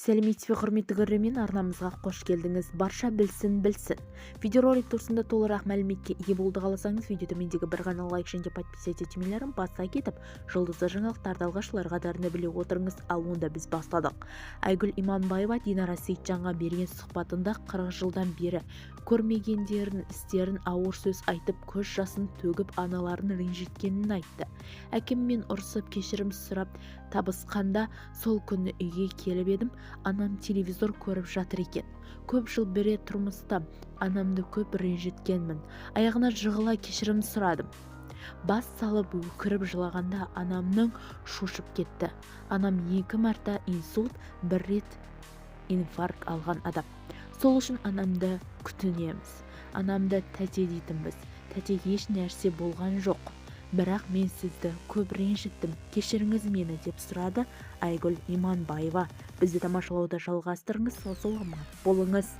Сәлеметсіз бе, құрметті көрермен! Арнамызға қош келдіңіз! Барша білсін, білсін. Видеоролик турасында толығырақ мәліметке ие болуды қаласаңыз, видео төмендегі бір ғана лайк және подписаться түймелерін баса кетіп, жұлдызды жаңалықтарды алғашқылар қатарында біле отырыңыз. Ал онда біз бастадық. Айгүл Иманбаева Динара Сейітжанға берген сұхбатында 40 жылдан бері көрмегендерін, істерін ауыр сөз айтып, көз жасын төгіп, аналарын ренжіткенін айтты. Әкеммен ұрысып, кешірім сұрап табысқанда, сол күні үйге келіп едім, анам телевизор көріп жатыр екен. Көп жыл бірге тұрмыста анамды көп ренжіткенмін. Аяғына жығыла кешірім сұрадым. Бас салып өкіріп жылағанда, анамның шошып кетті. Анам екі мәрте инсульт, бір рет инфаркт алған адам. Сол үшін анамды күтінеміз. Анамды тәте дейтінбіз. Тәте, еш нәрсе болған жоқ, бірақ мен сізді көп ренжіттім, кешіріңіз мені, деп сұрады Айгүл Иманбаева. Бізді тамашалауды жалғастырыңыз, сау саламат болыңыз!